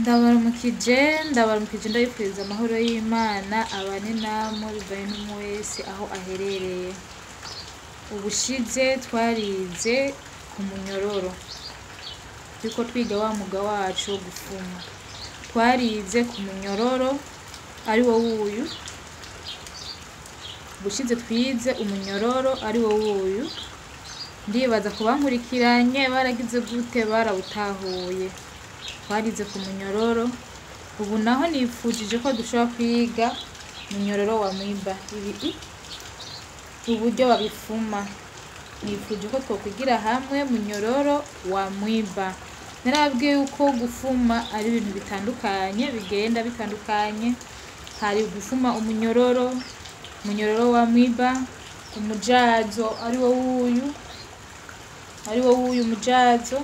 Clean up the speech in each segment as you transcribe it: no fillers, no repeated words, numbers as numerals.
Ndabaramukije, ndabaramukije, ndabifuriza amahoro y'Imana abane namwe bivanye n'umwe wese aho aherereye. Ubushize twarize ku munyororo, turiko twiga wa mwuga wacu wo gufuma. Twarize ku munyororo ari wo wuyu, ubushize twize umunyororo ari wo wuyu. Ndibaza ku bankurikiranye baragize gute, barawutahuye. Twarize ku munyororo, ubu naho nifujije ko dushobora kwiga munyororo wa mwiba, ibi uburyo babifuma. Nifuje ko twokwigira hamwe munyororo wa mwiba. Narababwiye yuko gufuma ari ibintu bitandukanye, bigenda bitandukanye. Hari gufuma umunyororo, munyororo wa mwiba, umujazo ari wo wuyu, ari wo wuyu mujazo.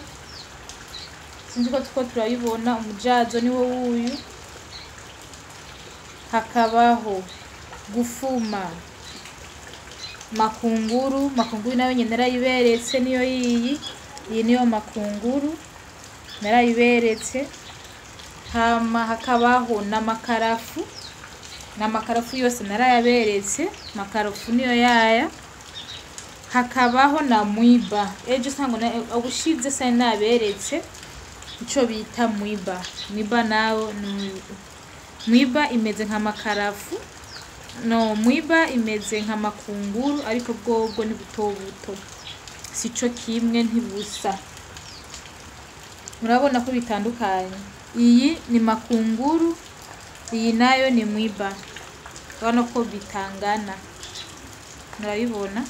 Sinzi ko turiko turabibona, umujazo ni wo wuyu. Hakabaho gufuma makunguru, makunguru nayo nyene narayiberetse, niyo yiyi, iyi niyo makunguru narayiberetse. Hama hakabaho n'amakarafu, n'amakarafu yose narayaberetse, makarafu niyo yaya. Hakabaho na mwiba, ejo sango ubushize sari naberetse ico bita mwiba. Mwiba nawo ni mwiba, imeze nka makarafu. No mwiba imeze nka makunguru, ariko bwobwo ni buto buto, sico kimwe, ntibusa. Murabona ko bitandukanye. Iyi ni makunguru, iyi nayo ni mwiba. Urabona ko bitangana, murabibona.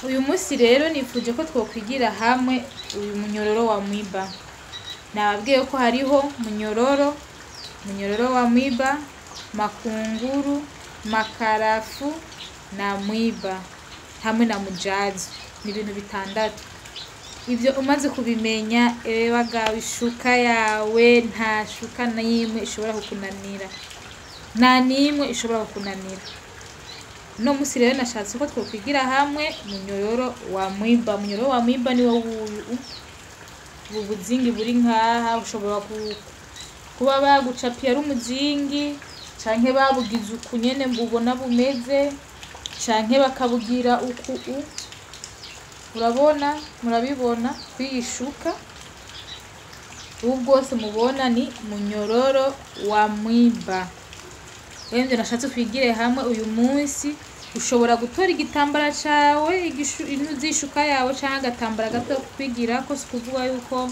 Uyu munsi rero nifuje ko twokwigira hamwe uyu munyororo wa mwiba. Nababwiye ko hariho munyororo, munyororo wa mwiba, makunguru, makarafu na mwiba hamwe na mujazo. Ni ibintu bitandatu. Ivyo umaze kubimenya, ewe bagabo, ishuka yawe nta shuka n'imwe ishobora kukunanira, nta n'imwe ishobora kukunanira. Uno musi rero nashatse ko twokwigira hamwe munyororo wa mwiba. Munyororo wa mwiba ni wo wuyu, ubu buzingi buri nkaha. Ushobora kuba bagucapiye ari umuzingi, canke babugize uku nyene ubona bumeze, canke bakabugira uku u. Urabona, murabibona kw'iyi shuka. Ubu bwose mubona ni munyororo wa mwiba. Rero ivyo nashatse twigire hamwe uyu munsi. Ushobora gutora igitambara cawe, intuzi y'ishuka yawe, canke agatambara gato kwigirako. Si ukuvuga yuko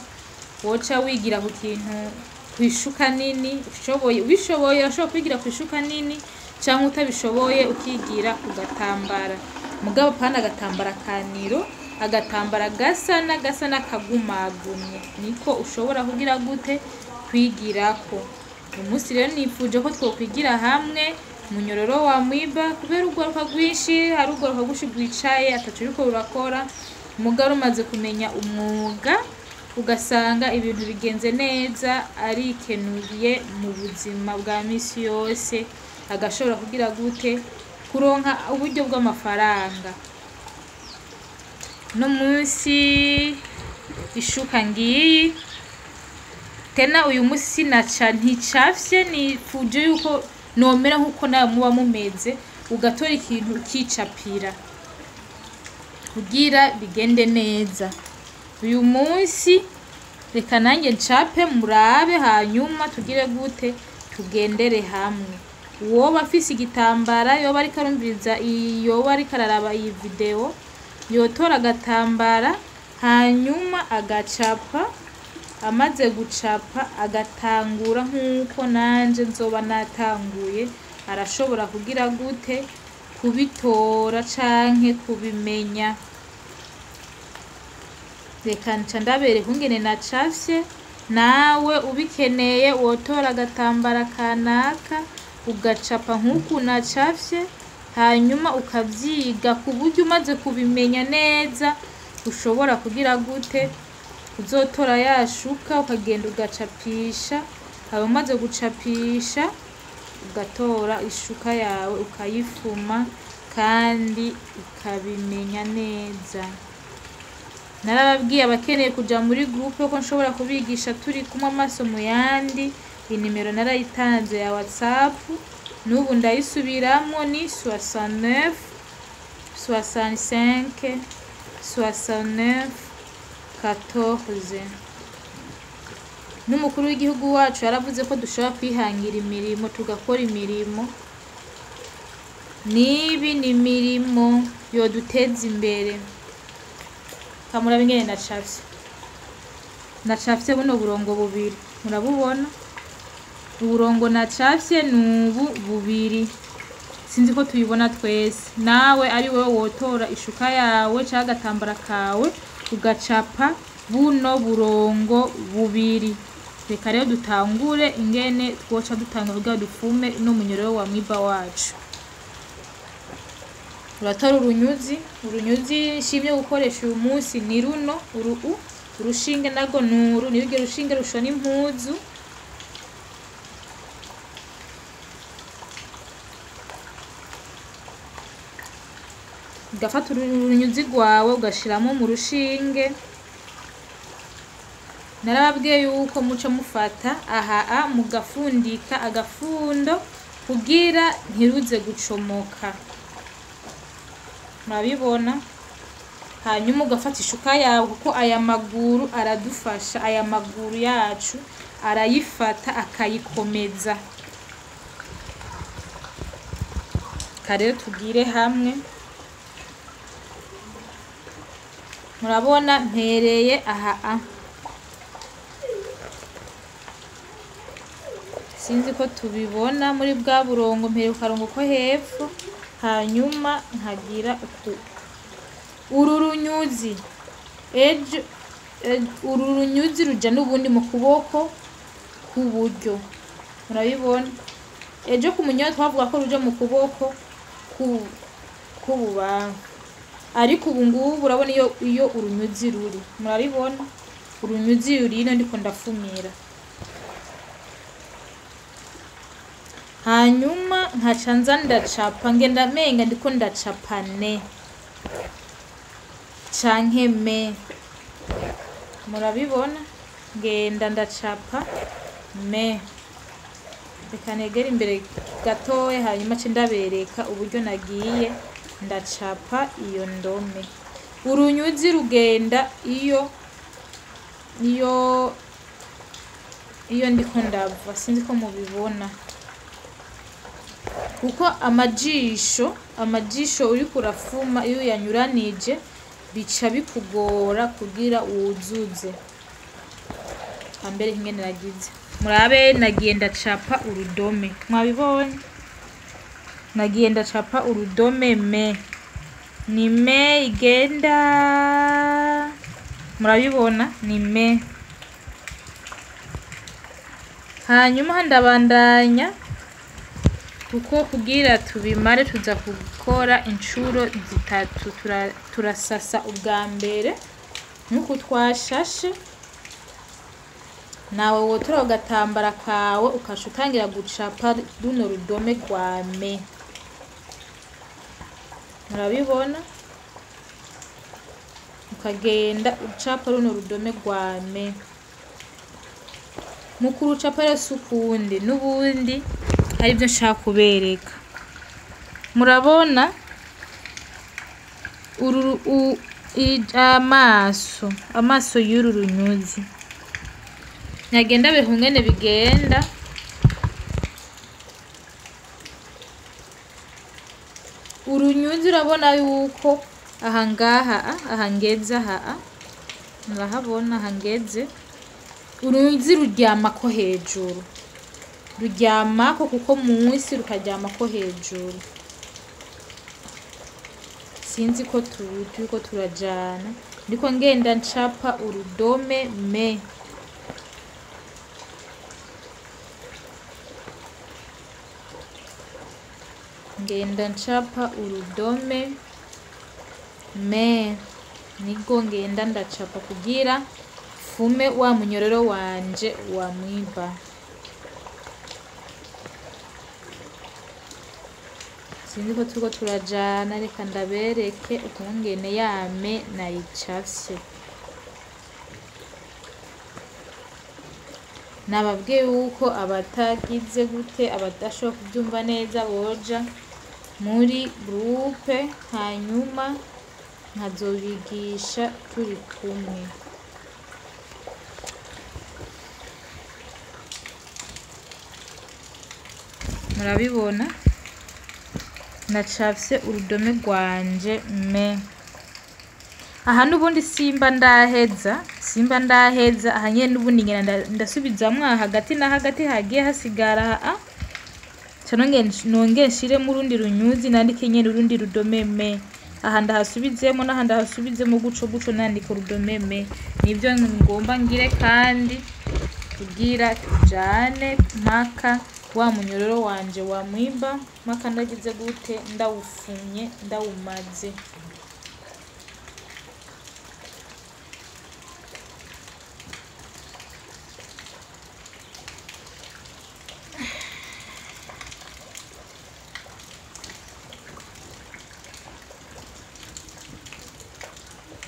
woca wigira ku kintu kw'ishuka nini. Ushoboye, ubishoboye urashobora kwigira kw'ishuka nini, canke utabishoboye ukigira ku gatambara. Mugabo pana agatambara ka niro, agatambara gasa n'agasa n'akagumagumye, niko ushobora kugira gute kwigirako. Uyu munsi rero nifuje ko twokwigira hamwe munyororo wa mwiba, kubera urwaruka rwinshi, hari urwaruka rwinshi rwicaye ataco ruriko rurakora. Mugabo rumaze kumenya umwuga, ugasanga ibintu bigenze neza, arikenuye mu buzima bwa misi yose, agashobora kugira gute kuronka uburyo bw'amafaranga. No munsi ishuka ngiyi tena uyu munsi naca nticafye, nifuje yuko nomera nkuko nawe muba mumeze, ugatora ikintu ukicapira kugira bigende neza. Uyu munsi reka nanjye ncape murabe, hanyuma tugire gute tugendere hamwe. Uwoba afise igitambara, yoba ariko arumviriza, yoba ariko araraba iyi video, yotora agatambara hanyuma agacapa. Amaze gucapa agatangura nkuko nanje nzoba natanguye, arashobora kugira gute kubitora canke kubimenya. Reka nca ndabereka ukungene nacafye. Nawe ubikeneye wotora agatambara kanaka ugacapa nkuku nacafye, hanyuma ukavyiga ku buryo umaze kubimenya neza ushobora kugira gute uzotora ya shuka ukagenda ugacapisha. Haba umaze gucapisha ugatora ishuka yawe ukayifuma kandi ukabimenya neza. Narababwiye abakeneye kuja muri groupe ko nshobora kubigisha turi kumwe amaso mu yandi. Inimero narayitanze ya WhatsApp, n'ubu ndayisubiramwo, ni 69 65 69 14. N'umukuru w'igihugu wacu yaravuze ko dushobora kwihangira imirimo, tugakora imirimo. Nibi ni imirimo yoduteza imbere. Kamurabe ingene nacafye. Nacafye buno burongo bubiri, murabubona? Uburongo nacafye nubu bubiri, sinzi ko tubibona twese. Nawe ari wowe wotora ishuka yawe canke agatambara kawe ugacapa buno burongo bubiri. Reka rero dutangure ingene twoca dutanga kugira dufume no munyororo wa mwiba wacu. Uratora urunyuzi, urunyuzi nshimye gukoresha uyu munsi ni runo, uru urushinge nago nuru, ni rurya rushinge rushona impuzu. Ugafata urunyuzi rwawe ugashiramo mu rushinge. Narababwiye yuko muca mufata aha a mugafundika agafundo kugira ntiruze gucomoka, murabibona? Hanyuma ugafata ishuka yawe, kuko aya maguru aradufasha, aya maguru yacu arayifata akayikomeza. Rero tugire hamwe. Murabona mpereye aha a, sinzi ko tubibona muri bwa burongo, mpereye ku karongo ko hepfo, hanyuma nkagira uku. Uru runyuzi ejo, uru runyuzi ruja n'ubundi mu kuboko k'uburyo, murabibona? Ejo ku munyoyo twavuga ko ruja mu kuboko k'ububamfu, ariko ubu ngubu urabona iyo urunyuzi ruri, murabibona? Urunyuzi ruri ino ndiko ndafumira. Hanyuma nkaca nza ndacapa, ngenda menga ndiko ndacapa ne canke me, murabibona? Ngenda ndacapa me. Reka negere imbere gatoya, hanyuma ce ndabereka uburyo nagiye ndacapa iyo ndome. Urunyuzi rugenda iyo iyo iyo ndiko ndava, sinzi ko mubibona, kuko amajisho uriko urafuma iyo uyanyuranije bica bikugora kugira wuzuze. Ambere ingene nagize, murabe nagiye ndacapa urudome, mwabibonye? Nagiye ndacapa urudome me, ni me igenda, murabibona? Ni me. Hanyuma ndabandanya, kuko kugira tubimare tuza gukora incuro zitatu. Turasasa ubwa mbere nkuko twashashe. Nawe wotora agatambara kawe ukaca utangira gucapa runo rudome rwa me, murabibona? Ukagenda ucapa runo rudome rwa me. Mu kurucapa rero si ukundi, n'ubundi hari ibyo nshaka kubereka. Murabona amaso y'uru runyuzi nyagenda bihungene bigenda. Urunyuzi urabona yuko aha ngaha, aha ngeze, aha murahabona aha ngeze, urunyuzi ruryamako hejuru, ruryamako kuko munsi rukaryamako hejuru. Sinzi ko turiko turajana, ndiko ngenda ncapa urudome me. Ngenda ncapa urudome me, nibwo ngenda ndacapa kugira fume wa munyororo wanje wa mwiba. Sinzi ko turiko turajana, reka ndabereke ukungene yame nayicafye. Nababwiye yuko abatagize gute, abadashobora kuvyumva neza boja muri groupe, hanyuma nkazobigisha turi kumwe. Murabibona nacafye urudome rwanje me. Aha n'ubundi simba ndaheza, simba ndaheza aha nyene n'ubundi ngenda ndasubizamwo aha hagati na hagati hagiye hasigara aha, ca nongere nshiremo urundi runyuzi nandike nyene urundi rudome me. Aha ndahasubizemo n'aha ndahasubizemo guco guco nandika urudome me. Nivyo ngomba ngire kandi kugira tujane mpaka wa munyororo wanje wa mwiba, mpaka ndagize gute, ndawufumye ndawumaze.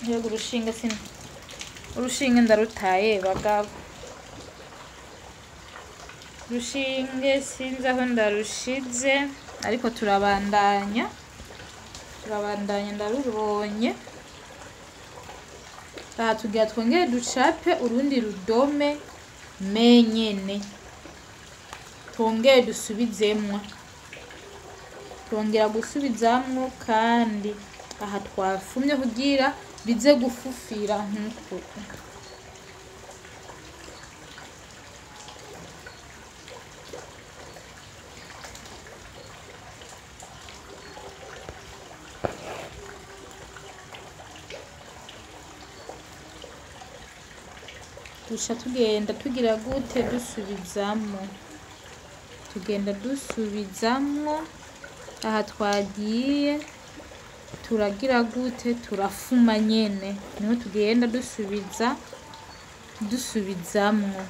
Mbega urushinge sino, urushinge ndarutaye bagabo, urushinge sinzi aho ndarushize, ariko turabandanya, turabandanya ndarubonye. Aha tugira twongere ducape urundi rudome me nyene, twongere dusubizemwo, twongera gusubizamwo kandi aha twafumye kugira bize gufufira nkuko. Duca tugenda tugira gute, dusubizamwo, tugenda dusubizamwo aha twagiye turagira gute, turafuma nyene, niho tugenda dusubiza dusubizamwo.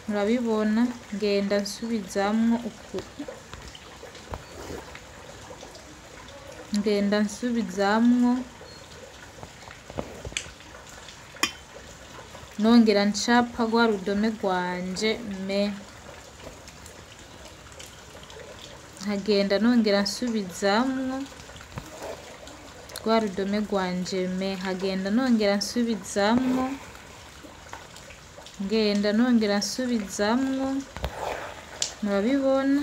Murabibona ngenda nsubizamwo uku, ngenda nsubizamwo nongera ncapa rwa rudome rwanje me, nkagenda nongera nsubizamwo rwa rudome rwanje me, nkagenda nongera nsubizamwo, ngenda nongera nsubizamwo. Murabibona,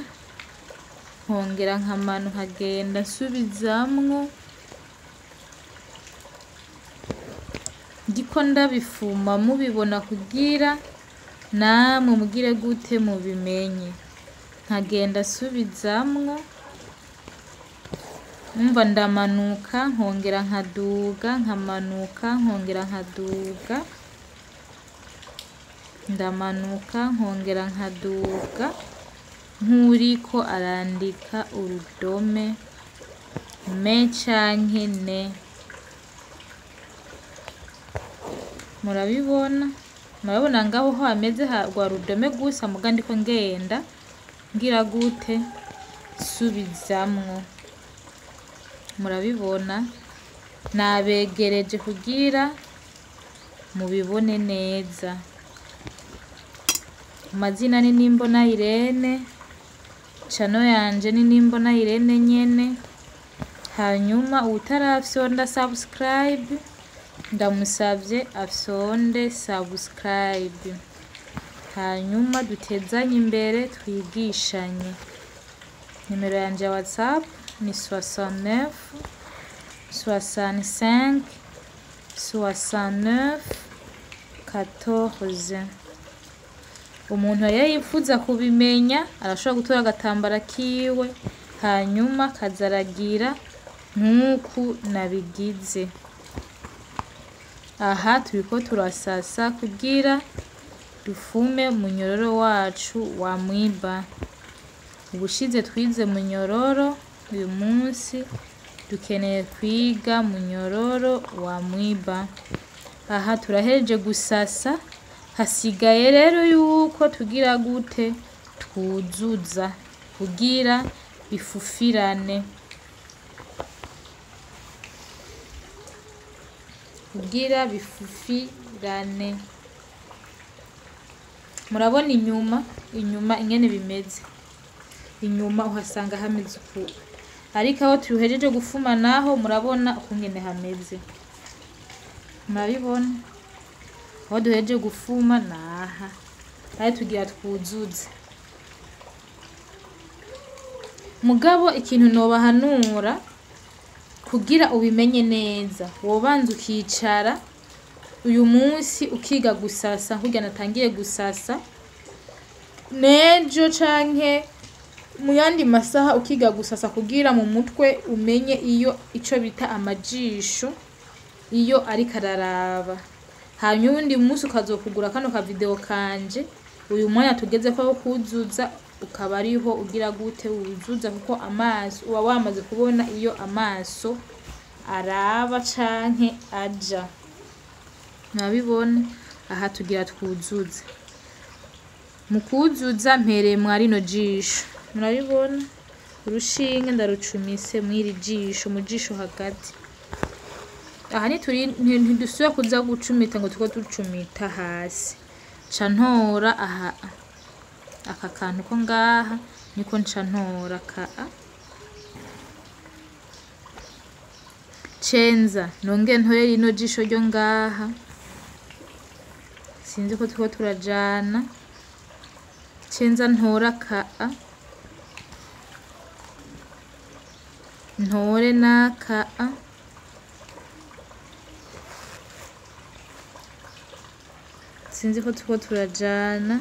nkongera nkamanu nkagenda nsubizamwo, ndiko ndabifuma mubibona kugira namwe mugire gute mubimenye. Nkagenda nsubizamwo, umva ndamanuka nkongera nkaduga, nkamanuka nkongera nkaduga, ndamanuka nkongera nkaduga, nkuriko arandika urudome me canke ne. Murabibona, murabona ngaho ho hameze rwa rudome gusa, muga ndiko ngenda ngira gute, nsubizamwo. Murabibona, nabegereje kugira mubibone neza. Amazina ni Nimbona Irene, chano yanje ni Nimbona Irene nyene. Hanyuma uwutarafyonda subscribe ndamusavye afyonde subscribe, hanyuma dutezanye imbere twigishanye. Nimero yanje ya WhatsApp ni 69 65 69 14. Umuntu rero yifuza kubimenya arashobora gutora agatambara kiwe hanyuma akazaragira nk'uku nabigize. Aha turiko turasasa kugira dufume munyororo wacu wa mwiba. Ubushize twize munyororo, uyu munsi dukeneye kwiga munyororo wa mwiba. Aha turahejeje gusasa, hasigaye rero yuko tugira gute, twuzuza kugira bifufirane, kugira bifufirane. Murabona inyuma, inyuma ingene bimeze. Inyuma uhasanga hameze uku. Ariko aho tuhejeje gufuma naho murabona ukungene hameze. Murabibona? Aho duhejeje gufuma naha. Aho tugira twuzuze. Mugabo ikintu nobahanura kugira ubimenye neza, wobanza ukicara uyu munsi ukiga gusasa nkurya natangiye gusasa, nejo canke mu yandi masaha ukiga gusasa kugira mu mutwe umenye iyo ico bita amajisho iyo ariko araraba. Hanyuma uwundi munsi ukazokugura kano ka video kanje, uyu mwanya tugezeko wo kuzuza ukaba ariho ugira gute wuzuza, kuko amaso uba wamaze kubona iyo amaso araba canke aja. Murabibona? Aha tugira twuzuze. Mu kuzuza mpereye mwa rino jisho. Murabibona? Urushinge ndarucumise mw'iri jisho, mu jisho hagati. Aha ntidusubira kuza gucumita ngo turiko ducumita hasi. Nca ntora aha, aka kantu ko ngaha niko nca ntora ka a. Cenza nongere ntore rino jisho ryo ngaha. Sinzi ko turiko turajana. Cenza ntora ka a. Ntore n'aka a. Sinzi ko turiko turajana.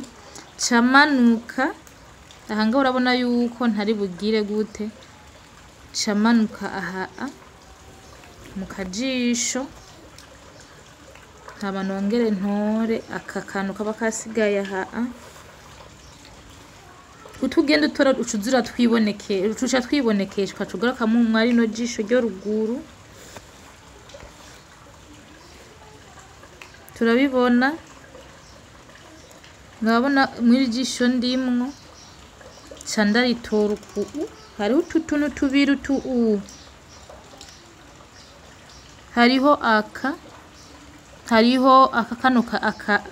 Ca manuka. Aha ngaha urabona yuko ntari bugire gute. Ca manuka aha a mu kajisho. Hama nongere ntore aka kantu kaba kasigaye aha a. Utugenda utora uca uza uratwibonekesha, uca twibonekesha ukaca ugarukamwo mwa rino jisho ryo ruguru. Turabibona? Murabona mw'iri jisho ndimwo, nca ndaritora uku, hariho utu tuntu tubiri utu u. Hariho aka, hariho aka kano ka aka,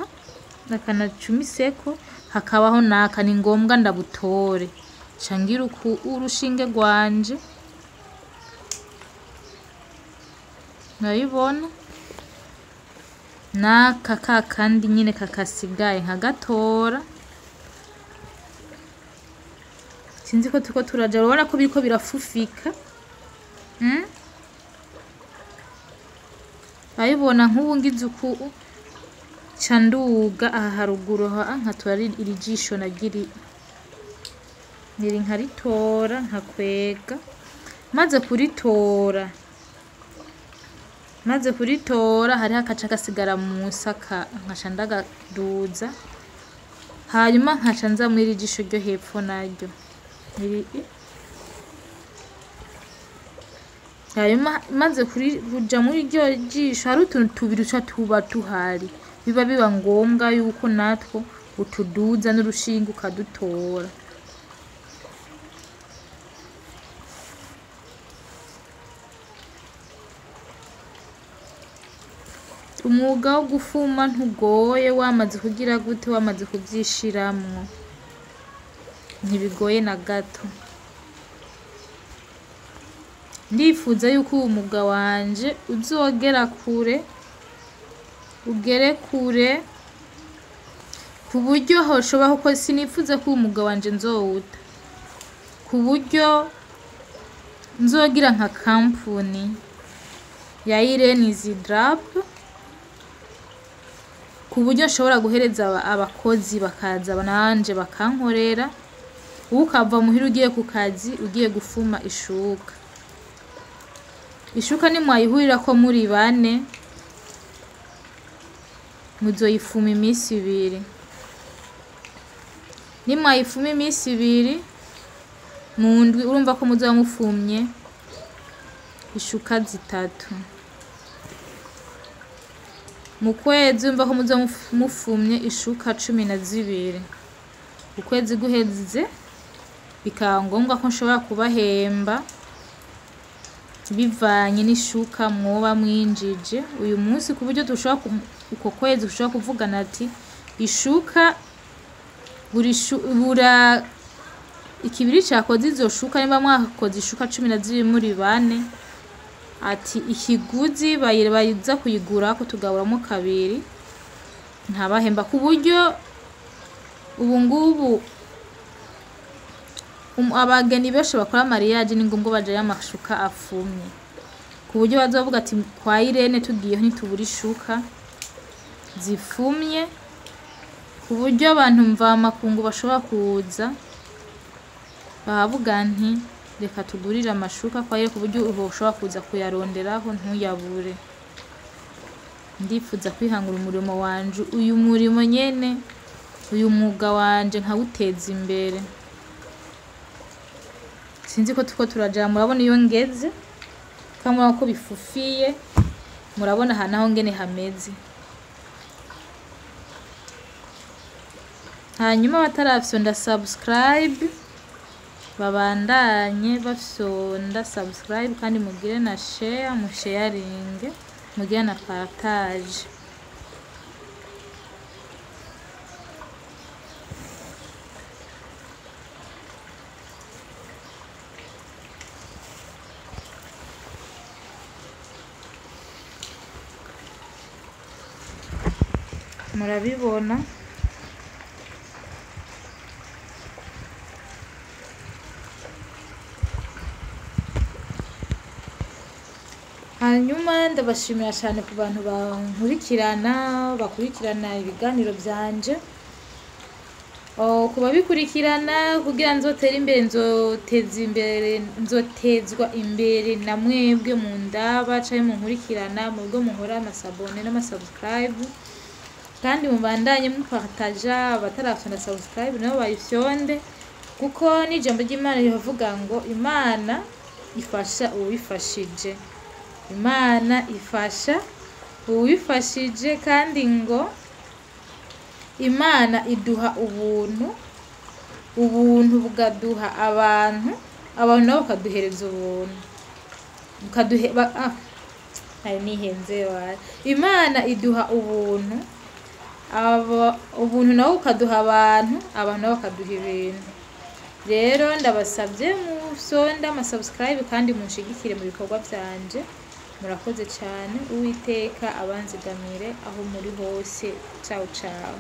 aka nacumiseko, hakabaho n'aka, ni ngombwa ndabutore. Nca ngira uku urushinge rwanje. Murabibona? N'aka kakandi nyene kakasigaye nkagatora. Sinzi ko turiko turaja, urabona ko biriko birafufika. Urabibona nk'ubu ngize uku, nca nduga aha haruguru aha nkatora iri jisho naryo iri nkaritora nkakwega. Maze kuritora, hariho agaca gasigara musi aka nkaca ndagaduza, hanyuma nkaca nza mw'iri jisho ryo hepfo naryo. Hanyuma maze kuja muri iryo jisho hari utuntu tubiri duca tuba tuhari, biba ngombwa yuko natwo utuduza n'urushinge ukadutora. Umwuga wo gufuma ntugoye, wamaze kugira gute, wamaze kuvyishiramwo, ntibigoye na gato. Ndifuza yuko uwu mwuga wanje uzogera kure, ugere kure, ku buryo hoshobora, kuko sinifuza ko uwu mwuga wanje nzowuta, ku buryo nzogira nka kampuni ya Irene Drap, ku buryo nshobora guhereza abakozi bakaza nanje bakankorera, ukava muhira ugiye ku kazi ugiye gufuma ishuka. Ishuka nimwayihurirako muri bane, muzoyifuma imisi ibiri. Nimwayifuma imisi ibiri, mu ndwi urumva ko muzoba mufumye ishuka zitatu. Mu kwezi urumva ko muzoba mufumye ishuka 12. Ukwezi guheze bikaba ngombwa ko nshobora kubahemba bivanye n'ishuka mwoba mwinjije uyu munsi, ku buryo dushobora uko kwezi dushobora kuvugana ati ishuka Buri ikibiri cakoze izo shuka, nimba mwakoze ishuka 12 muri bane, ati ikiguzi bayiza kuyigura ko tugaburamo kabiri, ntabahemba. Ku buryo ubu ngubu abageni benshi bakora mariage ni ngombwa bajayo amashuka afumye, ku buryo bazovuga ati kwa Irene tugiyeho ntitubura ishuka zifumye, ku buryo abantu mvamakungu bashobora kuza bahavuga nti reka tugurire amashuka kwa Irene, ku buryo ushobora kuza kuyaronderaho ntuyabure. Ndifuza kwihangura umurimo wanje, uyu murimo nyene, uyu mwuga wanje nkawuteza imbere. Sinzi ko tuko turaja, murabona iyo ngeze kamwe ko bifufiye, murabona aha naho ngene hameze. Hanyuma abatarafyonda subscribe babandanye bafyonda subscribe, kandi mugire na share, musharinge, mugire na partage. Murabibona. Hanyuma ndabashimira cyane ku bantu bankurikirana, bakurikirana ibiganiro byanje, ku babikurikirana kugira nzotere imbere, nzoteza imbere, nzotezwa imbere na mwebwe mu ndaba canke munkurikirana, mwebwe muhora amasabone n'amasubscribe, kandi mubandanye mupartaja, abatarafyonda subscribe nabo bayifyonde, kuko n'ijambo ry'Imana rivuga ngo Imana ifasha uwifashije, Imana ifasha uwifashije, kandi ngo Imana iduha ubuntu, ubuntu bukaduha abantu, abantu nabo bakaduhereza ubuntu, nihenze wari. Imana iduha ubuntu, ubuntu nabo bukaduha abantu, abantu nabo bakaduha ibintu. Rero ndabasabye musonda amasubscribe kandi munshigikire mu bikorwa byanje. Murakoze cyane, Uwiteka abanzigamire aho muri hose. Ciao ciao.